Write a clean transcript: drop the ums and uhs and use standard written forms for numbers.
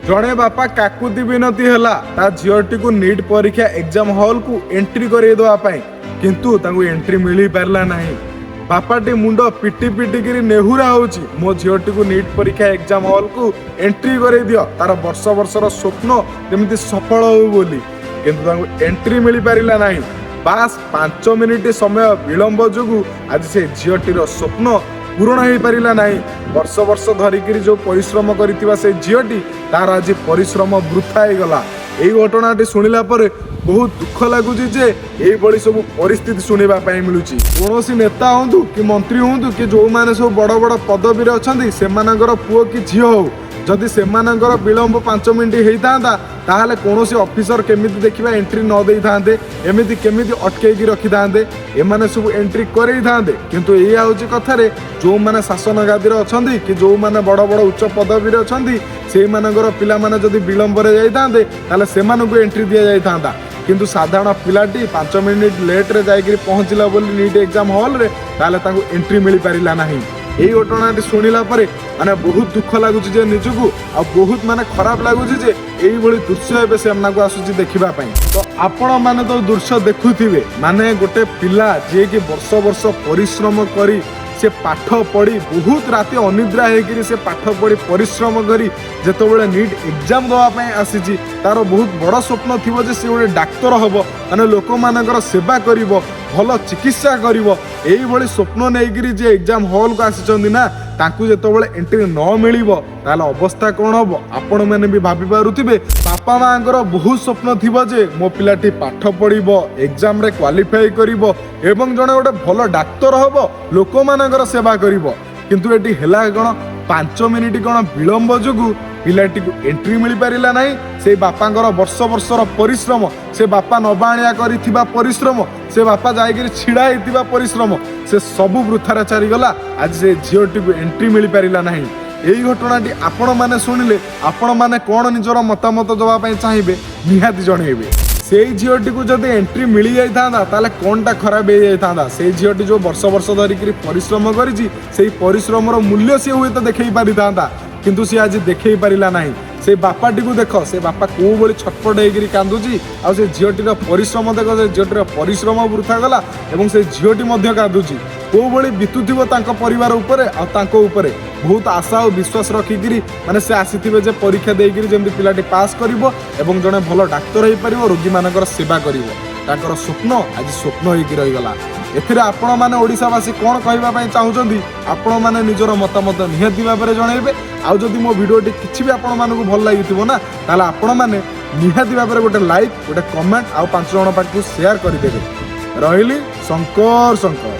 ଜଣେ ବାପା କାକୁତି ବିନତି ହେଲା ତା ଝିଅଟିକୁ ନିଟ୍ ପରୀକ୍ଷା ଏକ୍ଜାମ ହଲକୁ ଏଣ୍ଟ୍ରି କରେଇ ଦେବା ପାଇଁ, କିନ୍ତୁ ତାଙ୍କୁ ଏଣ୍ଟ୍ରି ମିଳି ପାରିଲା ନାହିଁ। ବାପାଟି ମୁଣ୍ଡ ପିଟି ପିଟିକିରି ନେହୁରା ହଉଛି, ମୋ ଝିଅଟିକୁ ନିଟ୍ ପରୀକ୍ଷା ଏକ୍ଜାମ ହଲକୁ ଏଣ୍ଟ୍ରି କରେଇ ଦିଅ, ତାର ବର୍ଷ ବର୍ଷର ସ୍ୱପ୍ନ ଯେମିତି ସଫଳ ହଉ ବୋଲି। କିନ୍ତୁ ତାଙ୍କୁ ଏଣ୍ଟ୍ରି ମିଳିପାରିଲା ନାହିଁ। ବାସ୍ 5 ମିନିଟ୍ ସମୟ ବିଳମ୍ବ ଯୋଗୁଁ ଆଜି ସେ ଝିଅଟିର ସ୍ୱପ୍ନ ପୂରଣ ହେଇପାରିଲା ନାହିଁ। ବର୍ଷ ବର୍ଷ ଧରିକିରି ଯୋଉ ପରିଶ୍ରମ କରିଥିବା ସେ ଝିଅଟି, ତାର ଆଜି ପରିଶ୍ରମ ବୃଥା ହେଇଗଲା। ଏଇ ଘଟଣାଟି ଶୁଣିଲା ପରେ ବହୁତ ଦୁଃଖ ଲାଗୁଛି ଯେ ଏଇଭଳି ସବୁ ପରିସ୍ଥିତି ଶୁଣିବା ପାଇଁ ମିଳୁଛି। କୌଣସି ନେତା ହୁଅନ୍ତୁ କି ମନ୍ତ୍ରୀ ହୁଅନ୍ତୁ କି ଯୋଉମାନେ ସବୁ ବଡ଼ ବଡ଼ ପଦବୀରେ ଅଛନ୍ତି, ସେମାନଙ୍କର ପୁଅ କି ଝିଅ ହଉ, ଯଦି ସେମାନଙ୍କର ବିଳମ୍ବ 5 ମିନିଟ୍ ହେଇଥାନ୍ତା, ତାହେଲେ କୌଣସି ଅଫିସର କେମିତି ଦେଖିବା ଏଣ୍ଟ୍ରି ନ ଦେଇଥାନ୍ତେ? ଏମିତି କେମିତି ଅଟକେଇକି ରଖିଥାନ୍ତେ? ଏମାନେ ସବୁ ଏଣ୍ଟ୍ରି କରେଇଥାନ୍ତେ। କିନ୍ତୁ ଏଇଆ ହେଉଛି କଥାରେ, ଯୋଉମାନେ ଶାସନ ଗାଦିରେ ଅଛନ୍ତି କି ଯୋଉମାନେ ବଡ଼ ବଡ଼ ଉଚ୍ଚ ପଦବୀରେ ଅଛନ୍ତି, ସେଇମାନଙ୍କର ପିଲାମାନେ ଯଦି ବିଳମ୍ବରେ ଯାଇଥାନ୍ତେ, ତାହେଲେ ସେମାନଙ୍କୁ ଏଣ୍ଟ୍ରି ଦିଆଯାଇଥାନ୍ତା। କିନ୍ତୁ ସାଧାରଣ ପିଲାଟି 5 ମିନିଟ୍ ଲେଟ୍ରେ ଯାଇକିରି ପହଞ୍ଚିଲା ବୋଲି ନିଟ୍ ଏକ୍ଜାମ ହଲ୍ରେ, ତାହେଲେ ତାଙ୍କୁ ଏଣ୍ଟ୍ରି ମିଳିପାରିଲା ନାହିଁ। ଏଇ ଘଟଣାଟି ଶୁଣିଲା ପରେ ମାନେ ବହୁତ ଦୁଃଖ ଲାଗୁଛି ଯେ ନିଜକୁ, ଆଉ ବହୁତ ମାନେ ଖରାପ ଲାଗୁଛି ଯେ ଏଇଭଳି ଦୃଶ୍ୟ ଏବେ ସାମ୍ନାକୁ ଆସୁଛି ଦେଖିବା ପାଇଁ। ତ ଆପଣ ମାନେ ତ ଦୃଶ୍ୟ ଦେଖୁଥିବେ, ମାନେ ଗୋଟେ ପିଲା ଯିଏକି ବର୍ଷ ବର୍ଷ ପରିଶ୍ରମ କରି, ସେ ପାଠ ପଢ଼ି, ବହୁତ ରାତି ଅନିଦ୍ରା ହେଇକିରି ସେ ପାଠ ପଢ଼ି, ପରିଶ୍ରମ କରି ଯେତେବେଳେ ନିଟ୍ ଏକ୍ଜାମ ଦେବା ପାଇଁ ଆସିଛି, ତାର ବହୁତ ବଡ଼ ସ୍ୱପ୍ନ ଥିବ ଯେ ସେ ଗୋଟେ ଡାକ୍ତର ହବ, ମାନେ ଲୋକମାନଙ୍କର ସେବା କରିବ, ଭଲ ଚିକିତ୍ସା କରିବ। ଏଇଭଳି ସ୍ୱପ୍ନ ନେଇକିରି ଯେ ଏକ୍ଜାମ ହଲ୍କୁ ଆସିଛନ୍ତି ନା, ତାଙ୍କୁ ଯେତେବେଳେ ଏଣ୍ଟ୍ରି ନ ମିଳିବ, ତାହେଲେ ଅବସ୍ଥା କ'ଣ ହବ, ଆପଣମାନେ ବି ଭାବି ପାରୁଥିବେ। ବାପା ମାଆଙ୍କର ବହୁତ ସ୍ୱପ୍ନ ଥିବ ଯେ ମୋ ପିଲାଟି ପାଠ ପଢ଼ିବ, ଏକ୍ଜାମରେ କ୍ୱାଲିଫାଇ କରିବ ଏବଂ ଜଣେ ଗୋଟେ ଭଲ ଡାକ୍ତର ହବ, ଲୋକମାନଙ୍କର ସେବା କରିବ। କିନ୍ତୁ ଏଠି ହେଲା କ'ଣ? 5 ମିନିଟ୍ କ'ଣ ବିଳମ୍ବ ଯୋଗୁଁ ପିଲାଟିକୁ ଏଣ୍ଟ୍ରି ମିଳିପାରିଲା ନାହିଁ। ସେଇ ବାପାଙ୍କର ବର୍ଷ ବର୍ଷର ପରିଶ୍ରମ, ସେ ବାପା ନବା ଆଣିବା କରିଥିବା ପରିଶ୍ରମ, ସେ ବାପା ଯାଇକିରି ଛିଡ଼ା ହେଇଥିବା ପରିଶ୍ରମ, ସେ ସବୁ ବୃଥାରେ ଚାଲିଗଲା। ଆଜି ସେ ଝିଅଟିକୁ ଏଣ୍ଟ୍ରି ମିଳିପାରିଲା ନାହିଁ। ଏଇ ଘଟଣାଟି ଆପଣମାନେ ଶୁଣିଲେ, ଆପଣମାନେ କ'ଣ ନିଜର ମତାମତ ଦେବା ପାଇଁ ଚାହିଁବେ, ନିହାତି ଜଣେଇବେ। ସେଇ ଝିଅଟିକୁ ଯଦି ଏଣ୍ଟ୍ରି ମିଳିଯାଇଥାନ୍ତା, ତାହେଲେ କ'ଣଟା ଖରାପ ହେଇଯାଇଥାନ୍ତା? ସେଇ ଝିଅଟି ଯୋଉ ବର୍ଷ ବର୍ଷ ଧରିକିରି ପରିଶ୍ରମ କରିଛି, ସେଇ ପରିଶ୍ରମର ମୂଲ୍ୟ ସିଏ ହୁଏତ ଦେଖେଇ ପାରିଥାନ୍ତା। କିନ୍ତୁ ସିଏ ଆଜି ଦେଖେଇ ପାରିଲା ନାହିଁ। ସେଇ ବାପାଟିକୁ ଦେଖ, ସେ ବାପା କୋଉ ଭଳି ଛଟପଟ ହେଇକିରି କାନ୍ଦୁଛି। ଆଉ ସେ ଝିଅଟିର ପରିଶ୍ରମ ଦେଖ, ସେ ଝିଅଟିର ପରିଶ୍ରମ ବୃଥା ଗଲା ଏବଂ ସେ ଝିଅଟି ମଧ୍ୟ କାନ୍ଦୁଛି। କୋଉ ଭଳି ବିତୁଥିବ ତାଙ୍କ ପରିବାର ଉପରେ ଆଉ ତାଙ୍କ ଉପରେ। ବହୁତ ଆଶା ଆଉ ବିଶ୍ୱାସ ରଖିକିରି ମାନେ ସେ ଆସିଥିବେ ଯେ ପରୀକ୍ଷା ଦେଇକିରି ଯେମିତି ପିଲାଟି ପାସ୍ କରିବ ଏବଂ ଜଣେ ଭଲ ଡାକ୍ତର ହେଇପାରିବ, ରୋଗୀମାନଙ୍କର ସେବା କରିବ। ତାଙ୍କର ସ୍ୱପ୍ନ ଆଜି ସ୍ୱପ୍ନ ହେଇକି ରହିଗଲା। ଏଥିରେ ଆପଣମାନେ ଓଡ଼ିଶାବାସୀ କ'ଣ କହିବା ପାଇଁ ଚାହୁଁଛନ୍ତି, ଆପଣମାନେ ନିଜର ମତାମତ ନିହାତି ଭାବରେ ଜଣାଇବେ। ଆଉ ଯଦି ମୋ ଭିଡ଼ିଓଟି କିଛି ବି ଆପଣମାନଙ୍କୁ ଭଲ ଲାଗିଥିବ ନା, ତାହେଲେ ଆପଣମାନେ ନିହାତି ଭାବରେ ଗୋଟେ ଲାଇକ୍, ଗୋଟେ କମେଣ୍ଟ ଆଉ 5 ଜଣ ପାଖକୁ ସେୟାର କରିଦେବେ। ରହିଲି, ଶଙ୍କର ଶଙ୍କର।